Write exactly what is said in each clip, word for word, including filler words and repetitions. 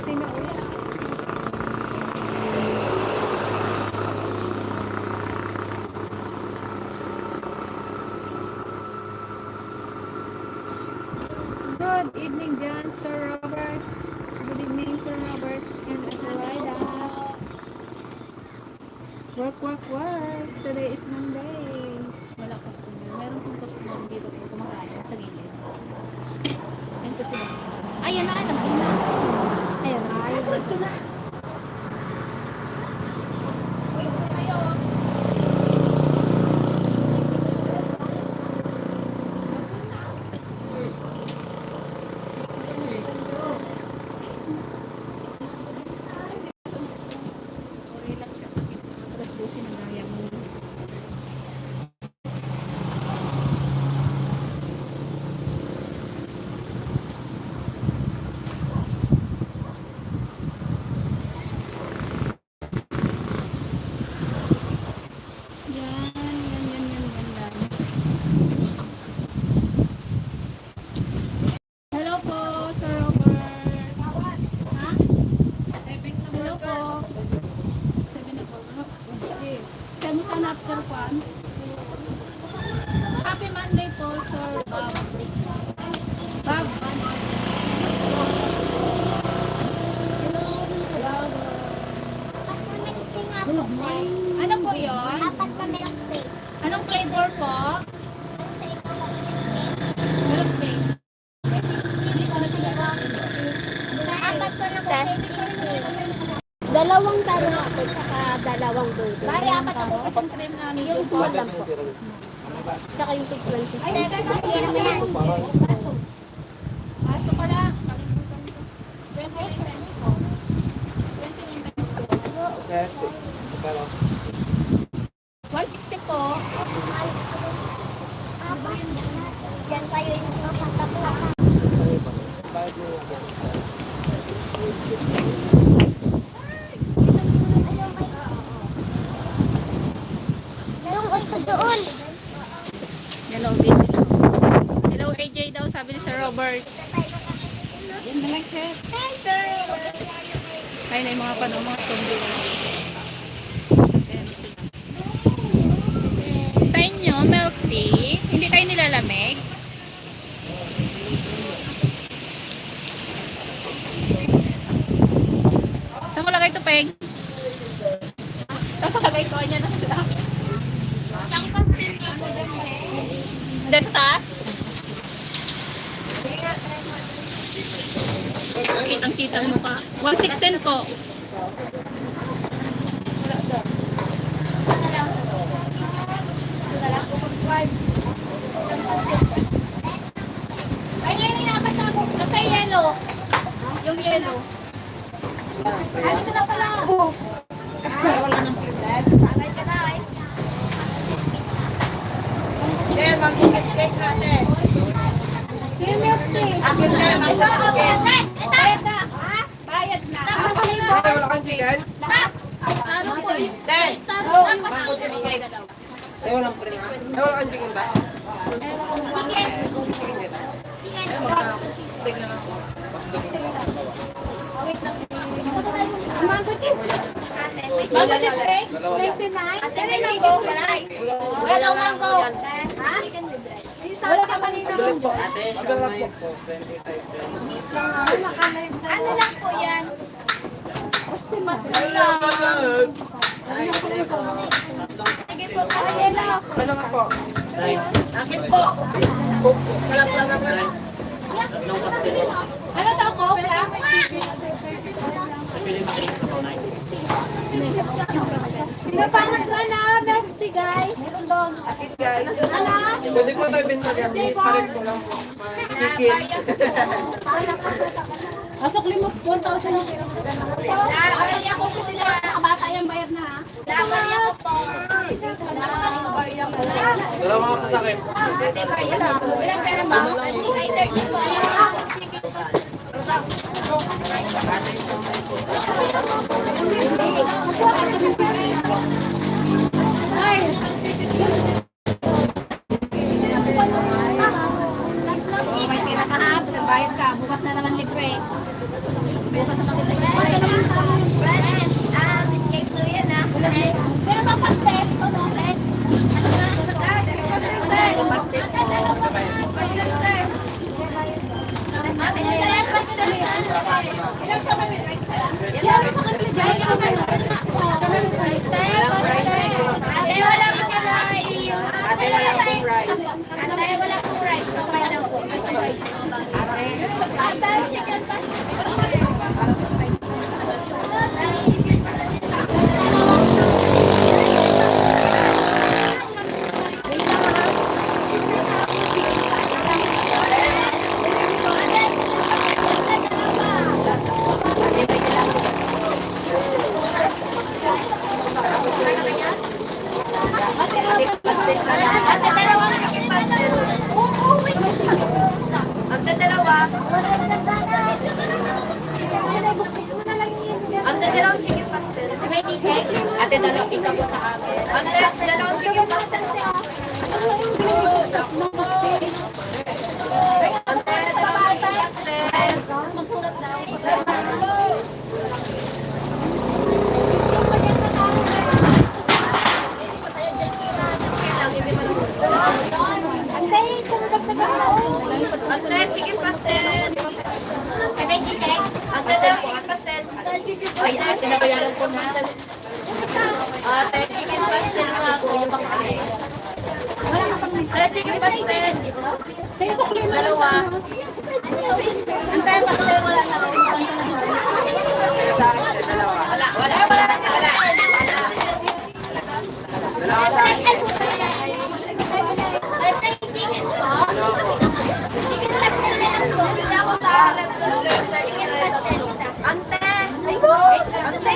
Good evening, John, Sir Robert. Good evening, Sir Robert and Adelaida. Work, work, work. Today is Monday. Wala customer. Meron pong customer dito po kumakain sa gilid. Yan po sila. Ayan na, nagdi na. Ayan na, ayan na. Ito na. Alas dose na gaya mo. Yan, yan, yan, yan, yan, yan. Hello po, Sir Robert. Ha? Hello po. Seven o'clock. Kaya mo sana after kwan? Happy Monday po, Sir Bob. Bob. Hello, Sir Bob. Good morning. Ano po yun? Apat kami ang plate. Anong flavor po? Ang sa ikaw, ang sa plate. Walang plate. Apat po na kulay sili. Dalawang taro nga po, saka dalawang burger. Bali, apat na po kasi cream namin. Yung small lang po. Saka yung tig twenty. Ay, hindi, kasi yan. Aso. Aso pala. Kalimutan ko. Twenty, twenty po. Twenty times two. One sixty po. Yan sa'yo yung papatapos. Yung uso doon. Hello, busy daw. Hello, A J daw, sabi ni Sir Robert. Yan na lang, sir. Hi, sir. Ayun na yung mga pano, mga zombie na. Ayan sila. Sa inyo, milk tea, hindi kayo nilalamig? Saan ko lagay ito, Peng? Saan ko lagay ito? Ayan na sila. Diyan sa taas? Kitang-kita mo pa. One sixteen po. Ay, ngayon, inapat na ako. At may yellow. Yung yellow. Ay, ito na pala. Sir, mag-cheesecake natin. Sir, milk tea. Akin na, mag-cheesecake. Ito, ito. Ha? Bayad na. Tapos, ay, wala kang chicken? Ano po yun? Te, mango cheesecake. Te, walang pre na. Te, wala kang chicken ba? Steak na lang po. Mango cheese. Mango cheesecake, twenty-nine. Wala daw mango. Ha? Wala ka pa rin naman. Ate, siya may po, twenty-five. Ano lang po yan? Mas lang. Sige po, kasi yan lang. Ano nga po? Akin po. Ano to, Coke lang? Sino pa nagplano? Merci, guys. Guys, pwede po tayo bintagan. Palit ko lang po. Chicken. Asok limot po, tao sa inyo. Ay, ako po sila, mga bata yan, bayad na, ha? Wala, mga pasakit. May pira ka, ha? Bayad ka. Bukas na Para naman libre. Bukas sa pagkita. Yes, ah, Miss Kate Luyan, ah. Yes. Pero pa pastel, ano? Yes. Pastel, pastel. Pastel, pastel. Ate, wala pong rice. Ate, wala pong rice. Pabay daw po. Ate, chicken pastel. Ang dadalawa. Ang dadalawang chicken pastel. Ate, dalawa, isa po sa akin. Ang da-, dalawang chicken pastel. Ang dalawang chicken pastel. Ante, chicken pastel. Ante, chicken pastel. Ay, ate, nabayaran ko na. Ate, chicken pastel nga po. Ate, chicken pastel. Dalawa. Ang tayo pa, wala na. Wala, wala, wala, wala. Ante. Ante.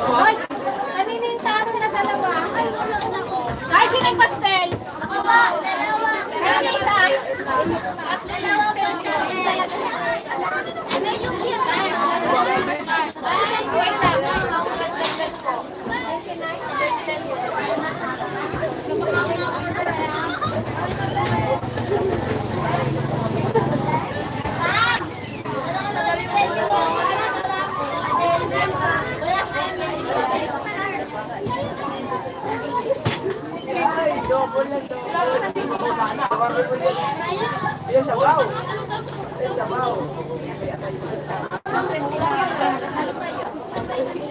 Hoy! Kanina yung taro na dalawa? Ay, sino yung pastel? Ako po, dalawa. Kanina isa. Dalawa po. Wait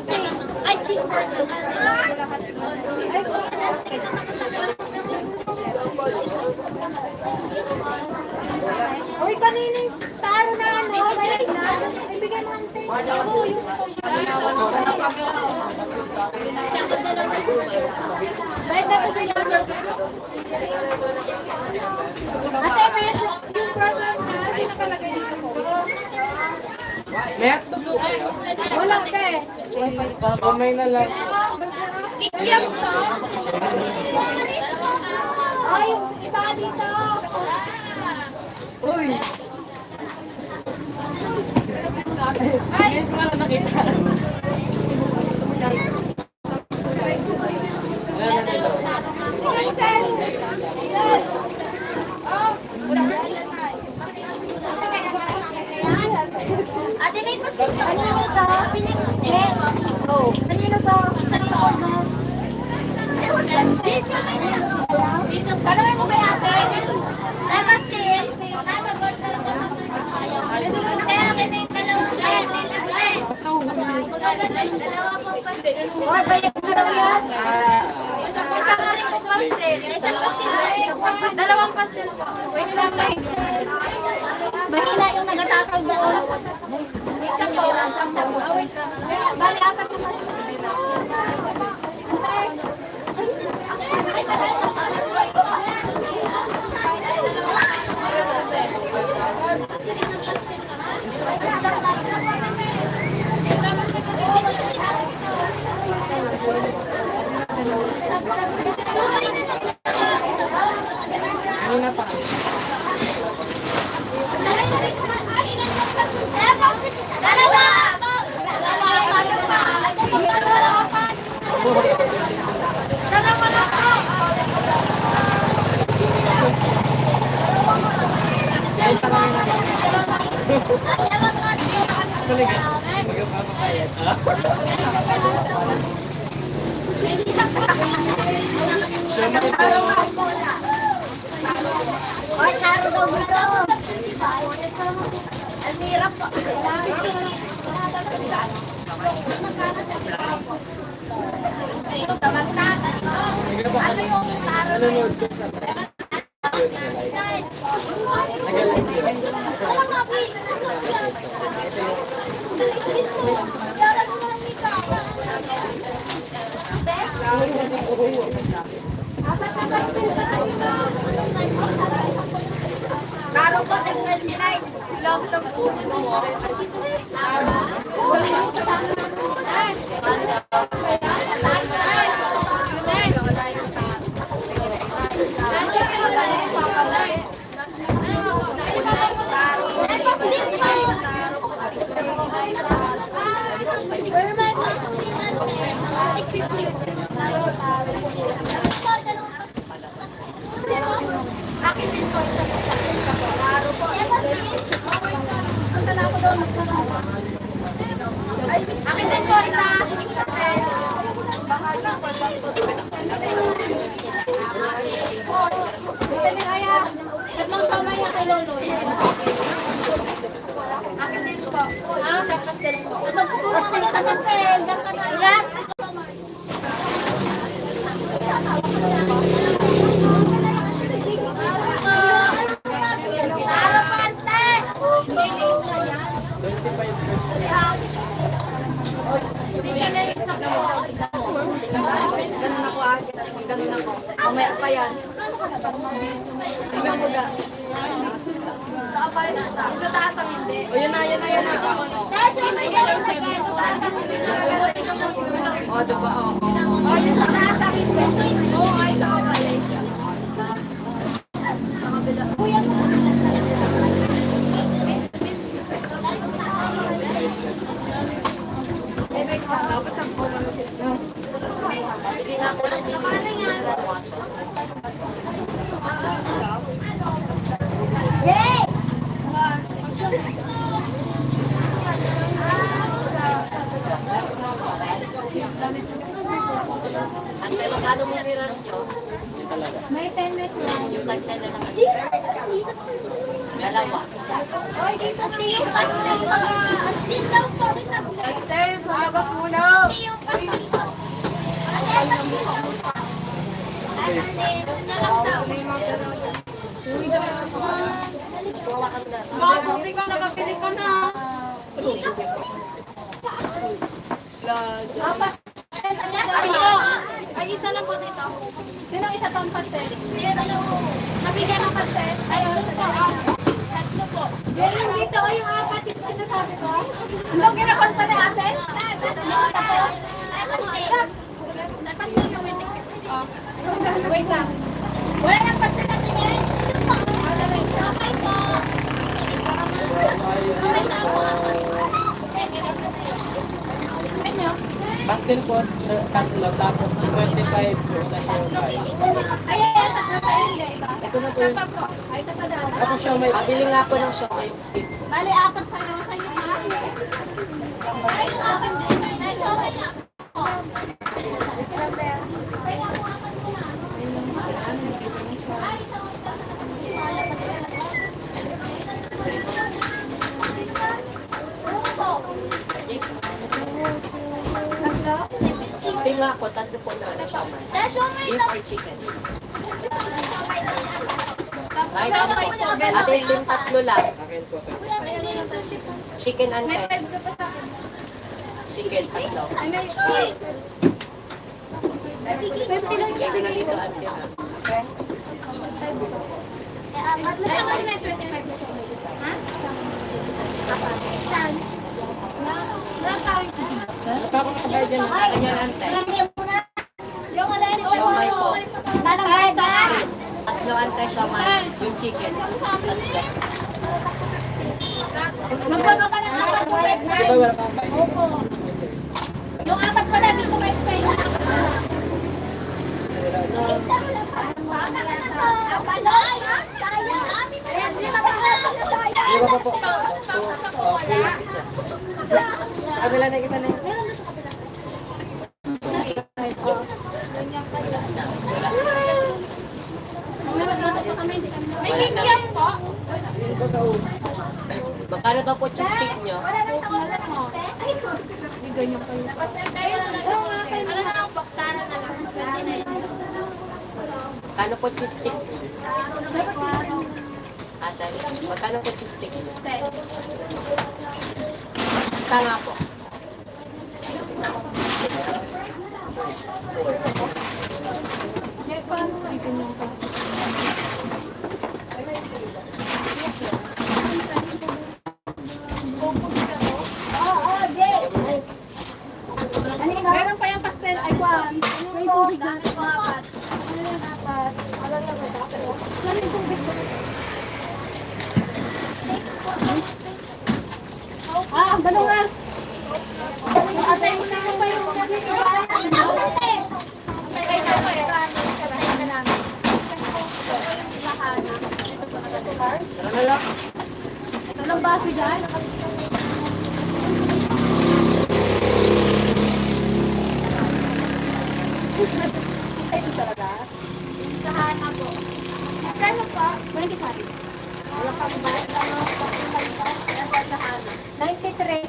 lang. Ay, cheeseburger. Uy, kanina yung taro na ano, maliit na. Ibigay mo ang tayo. Oo, yung... May hotdog po kayo? Wala, te. Mamay na lang. Ay, yung iba dito. Uy! Ngayon ko lang nakita. Ate, may pastil ka. Kanino to? Piling-, eh. Oh. Kanino to? Sa likod mo. Ano mo ba, ate? Ay, pastil. Isa, isa na rin yung pastel. Isa pastel. Dalawang pastel po. Pwede lang, Nay. Mahina yung nagtatawag doon. Isa po. Isa po. Bali, apat na pastel. Ay, klaro daw dito. Almira po. Ano yung klaro? Akin din po, isa po sa akin. Akin din po, isa. Mahal lang po. Tatlong siomai kay Lolo. Akin din po. Isang pastel po. Pastel, isang pastel. Ganun ako, ah. Ganun ako. Mamaya pa yan. Tingnan mo na. Sa taas ang hindi. O, yun na, yun na, yun na. O, di ba? O, o. O, yung sa taas ang hindi. O, ay, sa kabila. May ten minutes lang. Dalawa. Ate, sa labas muna. Gwapo, ikaw, nakapili ka na. Lag. Ay, isa lang po dito. Sino isa pang pastel? Nabigyan ng pastel? Ay, isa po. Tatlo po. Yan yung dito, yung apat, yung sinasabi ko. Ano, kinakanta ni ate? Ay, pastel yung wedding. Oh. Wait lang. Wala nang pastel na tingin. Pastel po, tatlo, tapos twenty-five po na siya. Ay, ay, ay, tatlo pa yun, di ba? Ito na po yun. Isa pa po. Ay, isa pa daw. Tapos siya may, pabili nga po ng siya may stick. Bali, apat sa'yo, sa'yo pa. Ay, yung apat din. Tingnan ko, tatlo po na ano siya man. Beef or chicken? Ay, tatlo po. Ate, yung tatlo lang. Chicken and chicken, tatlo. Pwede na dito, ate. Ano pa ako nakabayad dyan? Akin yan, ante. Siomay po. Tatlo, ante, siomay. Yung chicken. Tatlo. Magpapakalat na ako. Di ba wala pang bayad? Opo. Yung apat pala dito may spell. Di ba po? Okay, isa. Ano lang na kita na yun? May medium po. Magkano daw po cheese stick nyo? Ano na lang po? Tara na lang. Kano po cheese stick? Ate, magkano po cheese stick nyo? Isa nga po. Meron pa yung pastel, ay, kwan. May tubig na. Ah, ang dalawa. Atay mo na yung Tara na lang. Walang baso dyan. Ito talaga? Sahana po. Magkano po? Twenty-five. Wala pa ba? Ano? Yan po, sahana. Ninety-three.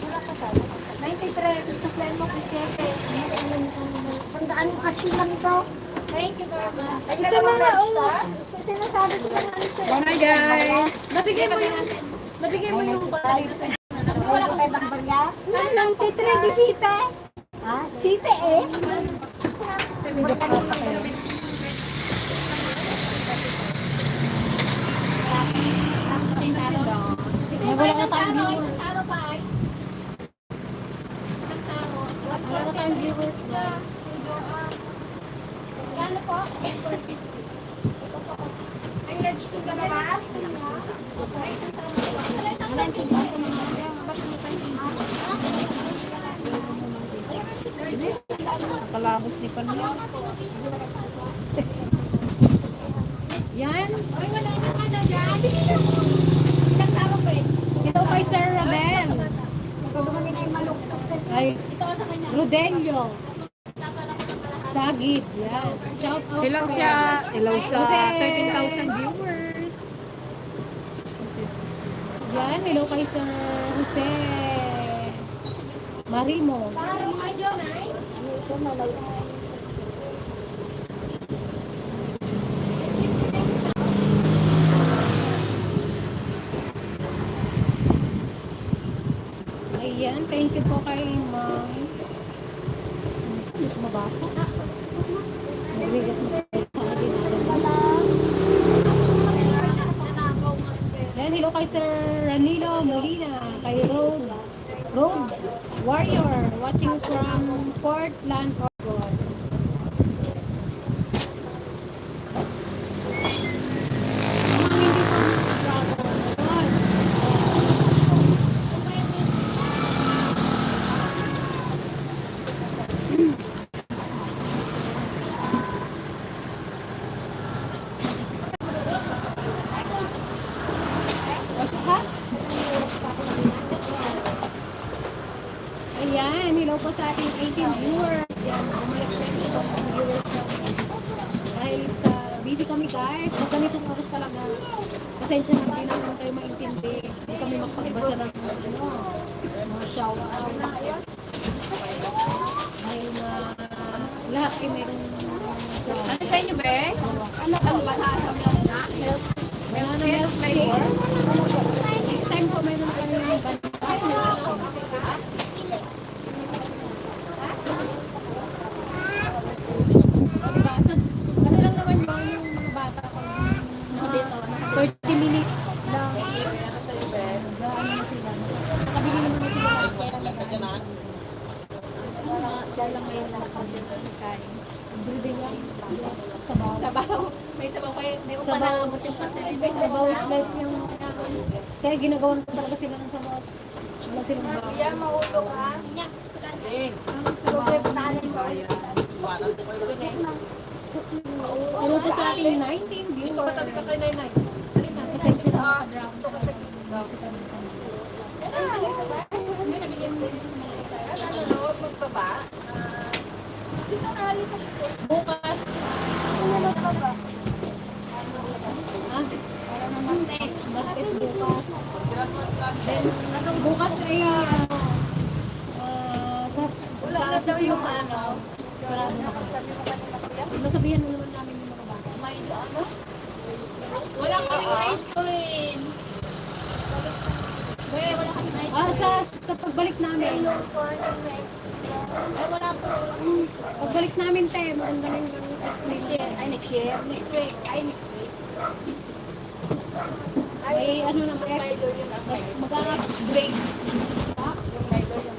Ninety-three. Supply mo, siyete. Tandaan mo kasi lang to. Thank you very much. Ito na nga, oh. Sinasabi ko na lang ito. Bye, guys. Nabigay mo yung, nabigay mo yung battery. Wala kang barya? Ninety-three, di sita. Ha? Sita eh. Wala na tayong viewers. Wala na tayong viewers, guys. Gano po? Ang large to ba naman? Kalabos ni Pamela. Yan. Ay, wala na ka na dyan. Ilang tao ba eh? Ito kay Sir Rodel. Ay, Rodelio. Sagid, yan. Shout out. Hello po. Siya, hello sa Jose. Thirteen thousand viewers. Yan, hello kay Sir Jose Marimo. Ayan, thank you po kay Ma'am. Hindi ko mabasa. Sir Ranilo Molina, kay Road, Road Warrior, watching from Portland, Oregon. Ayan, hello po sa ating eighteen viewers. Yan, bumalik po yung ibang viewers natin. Dahil sa busy kami, guys. Pag ganitong oras talaga, pasensya na, hindi namin kayo maintindi. Hindi kami makapagbasa ng, ano, mga shout out. Dahil na lahat ay meron. Ano sa inyo, be? Ano sa mga sa mga na? Banana milk flavor. Next time po, meron kami ng banana milk. Diba? So, ano lang naman yun, yung mga bata ko, yung mga thirty minutes lang. Ano na sila. Nakabili naman na sila. Siya lang ngayon ang pagkain. Everyday yan. Sabaw. Sabaw. May sabaw kayo. May upa na. Sabaw. Sabaw is life yung kaya ginagawan ko talaga sila ng sabaw. Wala silang baon. Yan, mahulog, ha? Ang sabaw. Ano po sa ating nineteen viewers? Pasensya na, makadrown talaga. Bukas. Ah, Baptist bukas. Then, bukas ay, ano, ah, sa, sa, sa, ano, sarado na kami. Nasabihan na naman namin yung mga bata. Wala kaming ice cream. Be, wala kaming ice cream. Ah, sa, sa pagbalik namin. Ay, wala po. Mm. Pagbalik namin, te, maganda na yung ice cream. Next year. Ay, next year. Next week. Ay, next week. Ay, ano naman, Milo yun ang mag-upgrade. Ha? Yung Milo yung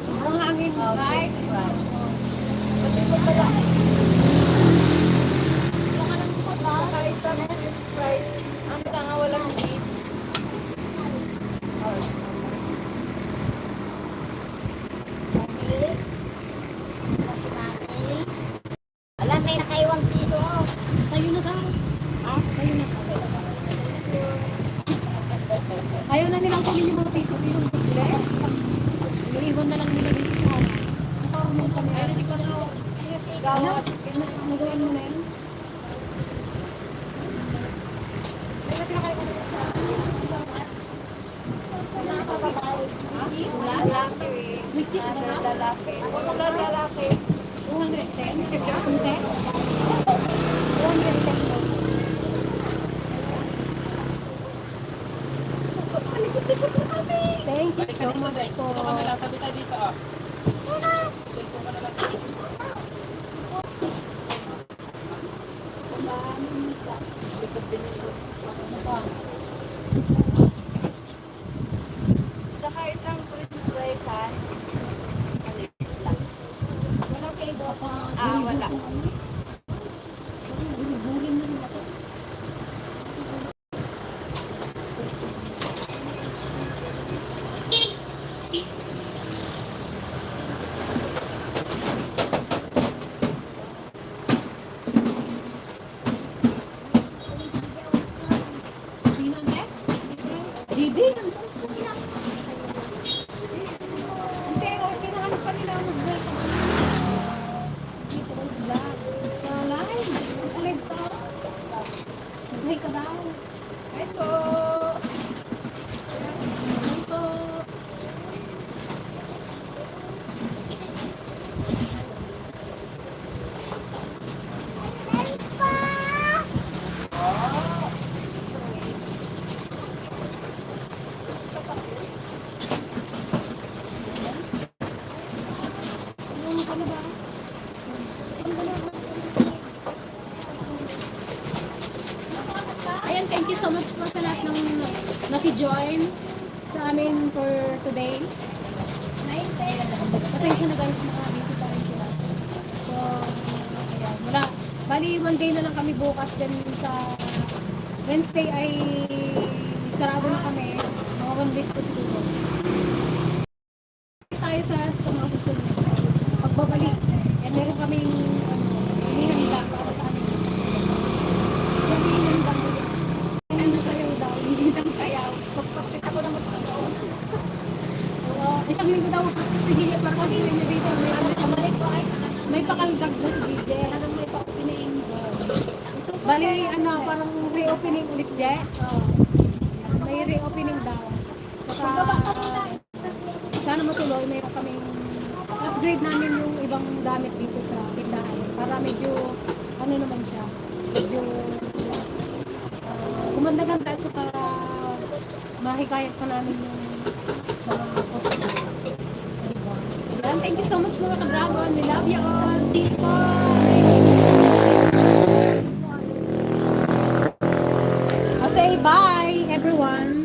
Sobrang hangin, guys. Saka isa, french fries. Ang tanga, walang cheese. Wala, may nakaiwang piso. Sa'yo na daw. Ha? Sa'yo na. Ayaw na nilang kunin yung mga piso-piso ng bibili. Iniwan na lang nila dito sa harap. Ang tawag mo kami. Ay, nagawad mo na yun? Which is ba? Lalaki. Lalaki. Two hundred ten? Kunti? Two hundred ten. Thank you so much po. Saka isang french fries, ha? Maliit lang. Wala kayo ba? Ah, wala. Guri-guri na rin ako. Ayan, thank you so much po sa lahat ng naki-join sa amin for today. Pasensya na guys, mga busy pa rin sila. So, ayan, wala. Bali, one day na lang kami bukas, then sa Wednesday ay sarado na kami. Mga one week po siguro. Tayo sa, sa mga susunod. Pagbabalik, eh, meron kaming, ano, inihanda para sa amin. Kami inihanda mo yan. Ano sayaw daw? Isang sayaw. Pagpapakita ko lang sa tao. Oo, isang linggo daw ang practice ni Gigi para kami na dito. May, may, may pakaldag na si Gigi. Talagang may pa-opening. Bali, ano, parang reopening ulit, Je. Oo. May reopening daw. Saka, sana matuloy, mayroon kaming upgrade namin yung ibang gamit dito sa tindahan. Para medyo, ano naman siya, medyo, ah, gumanda-ganda at saka mahikayat pa namin yung mga customer. Diba? Ayan, thank you so much, mga ka-dragon. We love you all. See you po. I'll say bye, everyone.